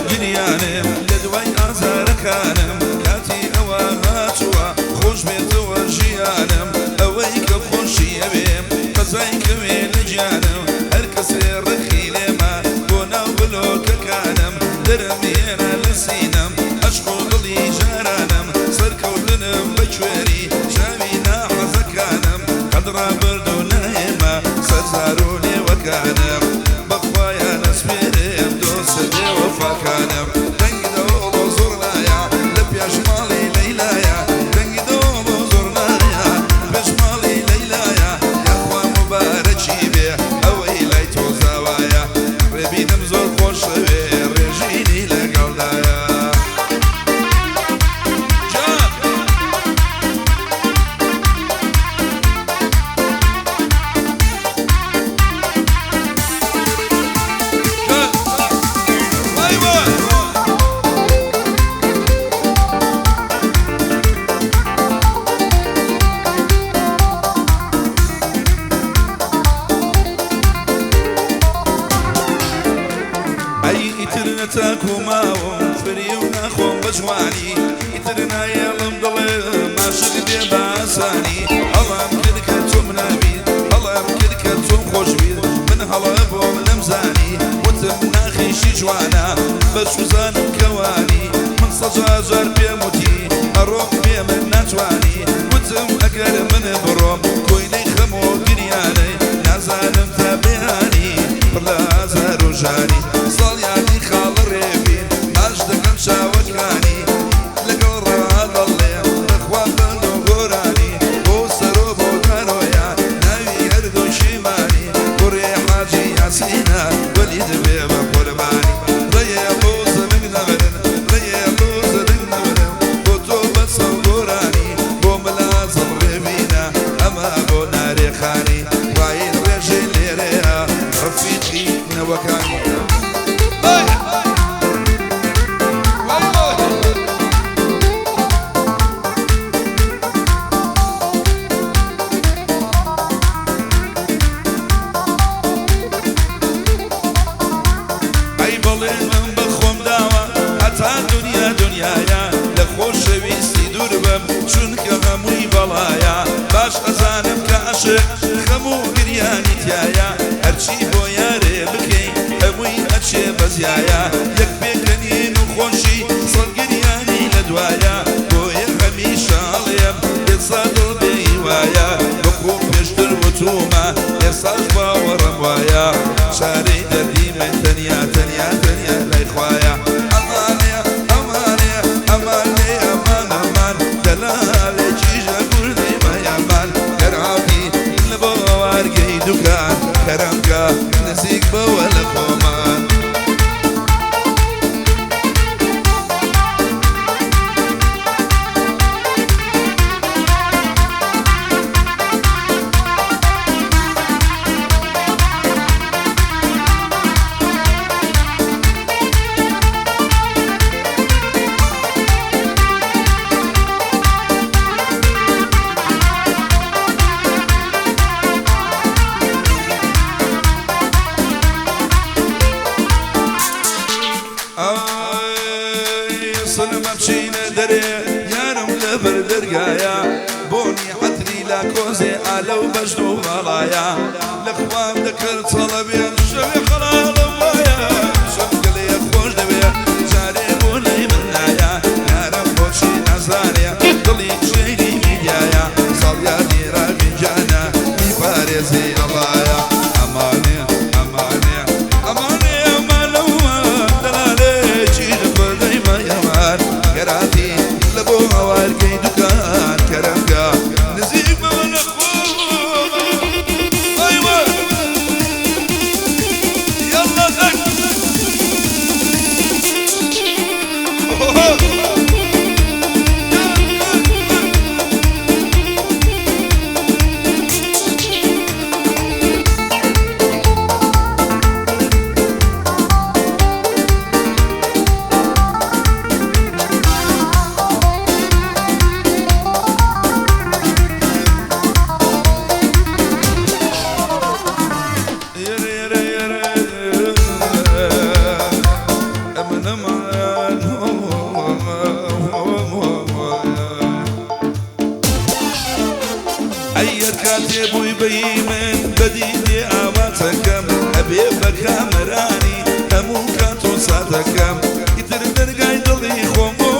گریانم لە دوای ئازارەکانم، کاتی ئەوە هاتووە خۆش بێتەوە ژیانم، ئەوەی کە خۆشی ئەوێم قەزای کەوێ لە گیانم، هەر کەسێ ڕقی لێمە بۆ ناو بلۆکەکانم، دەرم هێنا لە سینەم عەشق و دڵی جارانم، سەرکەوتنم بە کوێری چاوی ناحەزەکانم، قەد ڕابردوو نایەمە سەر زار و لێوەکانم، بەخوایە نەسپێرم دۆستە بێوەفاکانم. دەنگی دەهۆڵ و زوڕنایە لە پێش ماڵی لەیلایە، دەنگی دەهۆڵ و زوڕنایە پێش ماڵی لەیلایە، یاخوا موبارەکی بێ ئەوەی لای تۆ زاوایە، ڕێبینم زۆر خۆشەوێ ڕێژینی لەگەڵدایە. ئەی ئیتر نەتاکو ماوم فریو ناخۆم بە جوانی، ئیتر نایەڵم دڵێم عاشق بێ بە ئاسانی، هەڵام کرد کە تۆم ناویت، هەڵام کرد کە تۆم خۆش بیت، من هەڵە بۆم نەمزانی، وتم ناخیشی جوانە بە چوزانم کەوانی، من سەجا جار پێم وتی ئەڕۆم بێ من ناتوانی، وتم ئەگەر من بڕۆم کۆیلەی خەم و گریانەی، نازانم تا بەیانی پڕ لە ئازار و ژانی، ساڵیانی خاڵە ڕێبین ماچ دەکەم چاوەکانی، لەگەڵ ڕادەڵێم بەخوا بەند و گۆرانی، بۆ سەرۆ بۆ دارۆیە ناوی هەردووشیمانی، کوڕێ حاجی یاسینە وەلید بێ بە قوربانی، ڕێیە بۆ زەنگ نەمرن ڕێیە بۆ زەنگ نەمرن، بۆ تۆ بەسە و گۆرانی، بۆ ملازم ڕێبینە ئەمە بۆ نارێخانی، ڕاین ڕێژەی لێرەیە ڕەفیقی نەوەکانی. ئەی بەڵێنم بە خۆم داوە هەتا دنیا دنیایە لە خۆشەویستی دوور بم، چونکە هەمووی بەڵایە، باش ئەزانم کە عەشق خەم و گریانی تایە، هەرچی بۆ یارێ بکەی هەمووی ئەچێ بەزیایە، یەک پێکەنین و خۆشی سەد گریانی لە دوایە، بۆیە هەمیشە ئەڵێم ئێستا دڵ بێ هیوایە، وەکو پێشتر وتومە ئێستاش باوەڕم وایە، چارەی دەردی من تەنیا تەنیا تەنیا لای خوایە. ئەمانێ ئەمانێ ئەمانێ ئەمان ئەمان دەلالێکی ژە کوردی مەیەمان، گەراتی لە بۆ وارگەی دوکان کەرەمکە نزیک بەوە لە خۆمان. ئای سنمە بچینە دەرێ یارم لەبەر دەرگایە، بۆنی عەتری لا کۆزێ ئالە و بەژد و باڵایە، لە خوام دەکرد چەڵە بێن شەوێ خەڵاڵم وایە، شەمگەلێ خۆش دەوێ جارێ بۆ لای من نایە، یارم بۆچی نازانێ دڵی شەیری میدیایە، ساڵیادی ڕابینجانە بیپارێزێ ئەڵایە. ئەمانێ ئەمانێ ئەمانێ ئەمانەوە دەلالێکی خودەی مەیەمان، گەراتی لە بۆ هەوارگەی دوکان کەرەمکە نزیک بەوە لە خۆمان. ئەیوە یەڵڵا. بەی من بەدی دێ ئاواتەکەم ئەبێ بە کامەرانی هەموو کات و ساتەکەم ئیتر دەرگای دڵی خۆم بۆ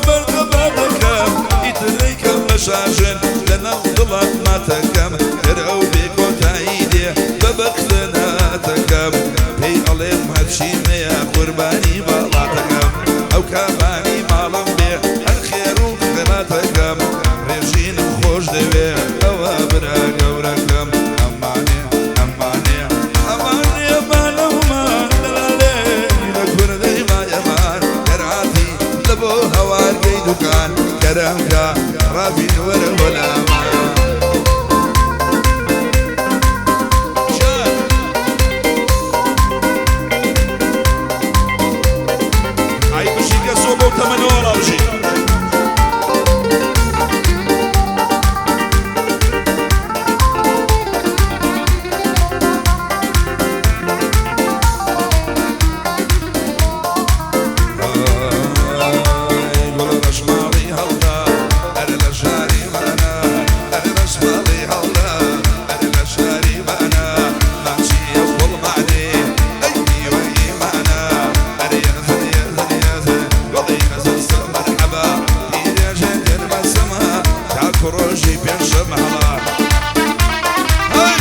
بەرقەبا دەکەم ئیتر ڕێکەم بە شاژن لەناو دڵات ماتەکەم گەر ئەو بێ کۆتایی دێ بە بەختە ناتەکەم پێی ئەڵێم هەرچی مەیە قوربانی باڵاتەکەم ئەو کابانی ماڵم بێ هەر خێر و خێراتەکەم ڕێژینم خۆش دەوێ ئەوە برا گەورەکەم ئەمانێ ئەمانێ ئەمانێ ئەمانەومان دەلالێ لە کوردەی مایەمان گەراتی لە بۆ هەوارگەی دوکان کەرەمکە ڕابین وەرە وەلامان. ئای بژی کەسۆ بەو تەمەنەوە ڕابژی. گوڵ ڕەشماڵی هەڵدا ئەرە لە شاری مانا ئەرە ڕەشماڵی هەڵدا ئەرە لە شاری مانا ماچیە گوڵ مانێ ئەی میوەی مانا ئەرە یەزن یەزن یەزن گوڵی یەزن سە مەرحەبا پیرێژێ دێنمە سەما تاکو ڕۆژی پێنجشەم هەڵا. هەی!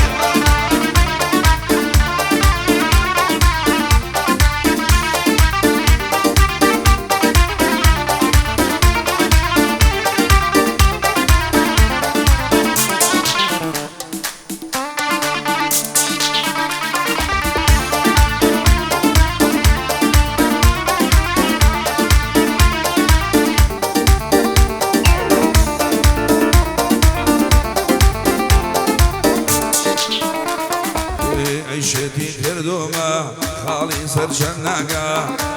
عیشێتی کردومە خاڵی سەرچەند ناکا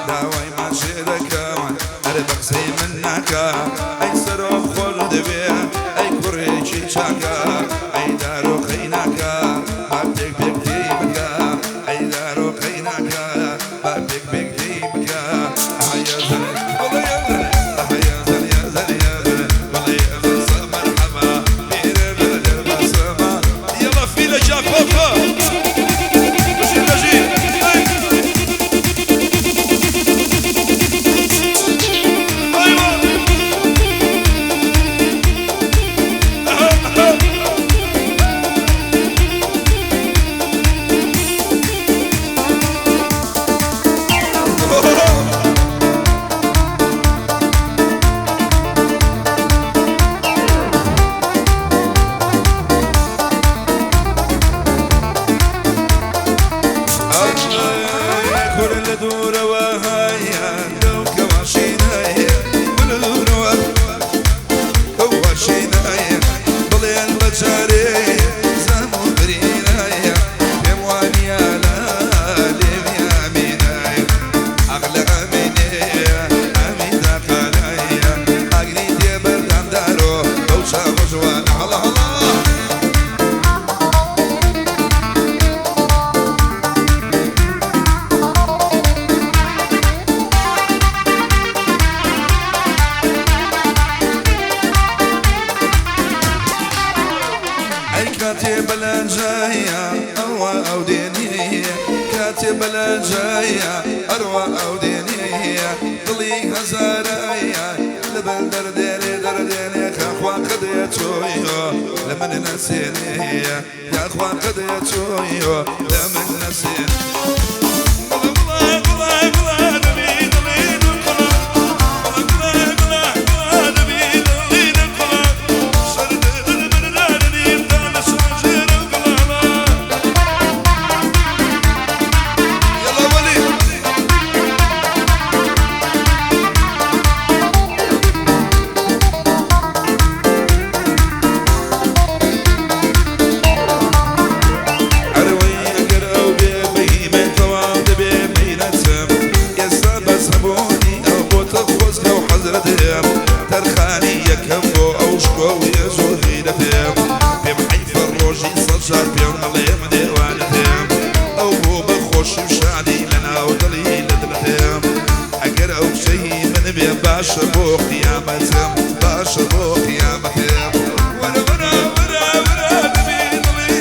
داوای ماچێ دەکەم ئەرێ بە قسەی من ناکا ئەی سەرۆم خۆش دەوێ ئەی کوڕێکی چاکە ئەی دارۆقەی ناکا با پێک پێک تێی بکە ئەی دارۆقەی ناکا با پێک پێک تێی بکە ئەها یەزن بڵێ یەزن ئەها یەزن یەزن یەزن بڵێ یەزن سە مەرحەبا پیرە دەربە سەما یەڵا فیلە جاکۆکە بژی بژی ئەی ئەیوە ئەها ئەها. کورە لە دوورەوە هەیە لەو کەواشینایە لە دوورەوە کەواشینایە بڵێن بە جارێ زام و برینایە پێم وانییە لە لێوی ئامینایە ئاخ لە ئامینێ ئامین داقالایە ئاگری تێبەردام دارۆ بەو چاوە جوانە هەڵە هەڵە. ئەی کاتێ بەلەنجایە ئەڕوا ئەو دێنیە کاتێ بەلەنجایە ئەڕوا ئەو دێنیە دڵی هەزارایە لەبەر دەردێنێ دەردێنێ خاخوا قەدێ تۆیۆ لە من نەسێنێ یاخوا قەدێ تۆیۆ لە من نەسێنێ. بڵێ بڵێ بڵێ بڵێ دەبی دڵی دووقڵە بڵێ بڵێ بڵێ بڵێ دەبی دڵی دووقڵە يلا ولي. ئەرەوەی ئەگەر ئەو بێ بەی من تەواو دەبێ مەینەتم ئێستا بەس هەبوونی ئەو بۆتە خۆزگە و حەزرەتێم تەرخانی یەکەم بۆ ئەو شکۆیە زۆر غیرەتێم پێم حەیفە ڕۆژی سەد جار پێم ئەڵێم دێوانەتێم ئەو بۆ بە خۆشی و شادی لەناو دڵی لە دڵتێم ئەگەر ئەو کچەی من بێ باشە بۆ قیامەتم باشە بۆ قیامەتێم وەرە وەرە وەرە وەرە دەبی دڵی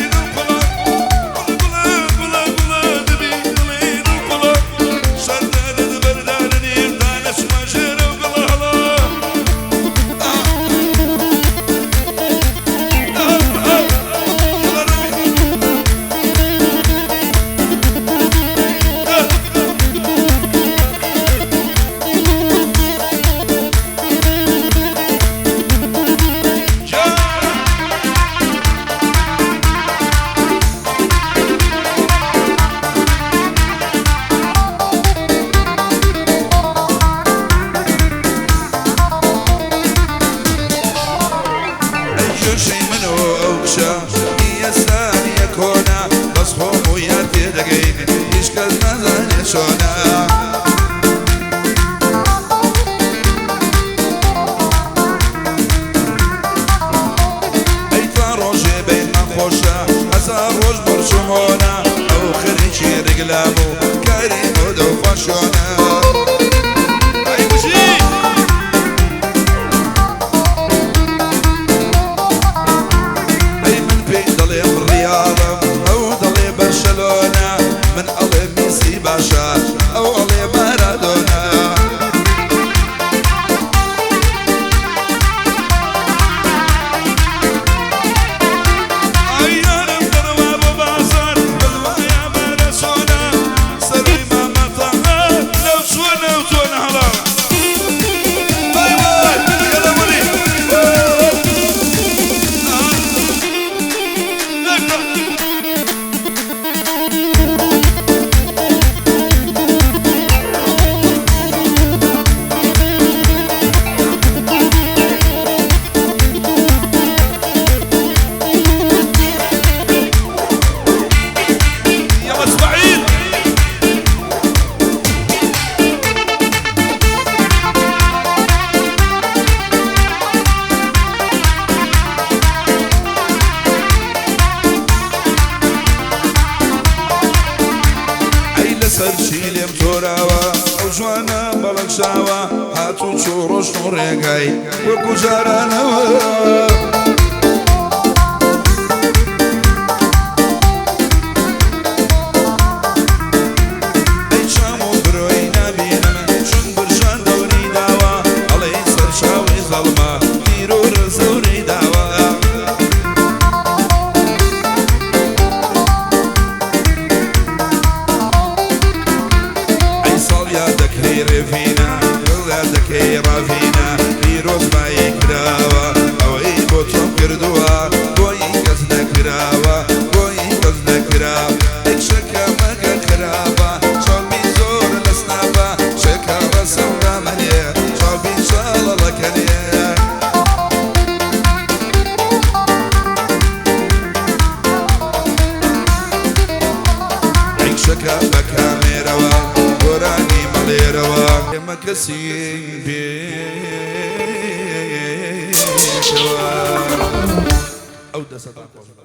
ڕیکلام و کاری مۆدە و فاشیۆنە. ئەی بژی! ئەی من پێی دەڵێم ڕیاڵم، ئەو دەڵێ بەرشەلۆنە، من ئەڵێم میسی باشە، ئەو ئەڵێ مارادۆنا. ئای یارم دەڕوا بۆ بازاڕ، بەدوایە بەرە چۆنە، سەروی مامە تەها لەو چۆنە و چۆنە هەڵا. وای وای یەڵە وەری. يلا اسماعيل. ئەی لەسەر چی لێم تۆراوە، ئەو جوانە بەڵک چاوە، هاتوو چوو ڕۆشت و ڕێگای وەکو جارانەوە. ئەی چاو و برۆی نابینم چون برژان دەوری داوە، ئەڵێی سەرچاوی زەڵمە تیرۆر زەوری داوە. ئەی ساڵیا دەکەی ڕێڤینە، دڵیا دەکەی ڕاڤینە، پیرۆزبایی کراوە، ئەوەی بۆ تۆم کردووە بۆی کەس نەکراوە، بۆی کەس نەکراوە. ئەی کچەکە مەگە خراپە، چاوی زۆر لە سناپە، شەکە ڕەسم دامەنێ، چاوی چاڵەڵەکەنێ. ئەی کچەکە بە کامێرەوە گۆرانی مەڵێرەوە، ئێمە کەسین پێکەوە. ئەو دەسەتان خۆش.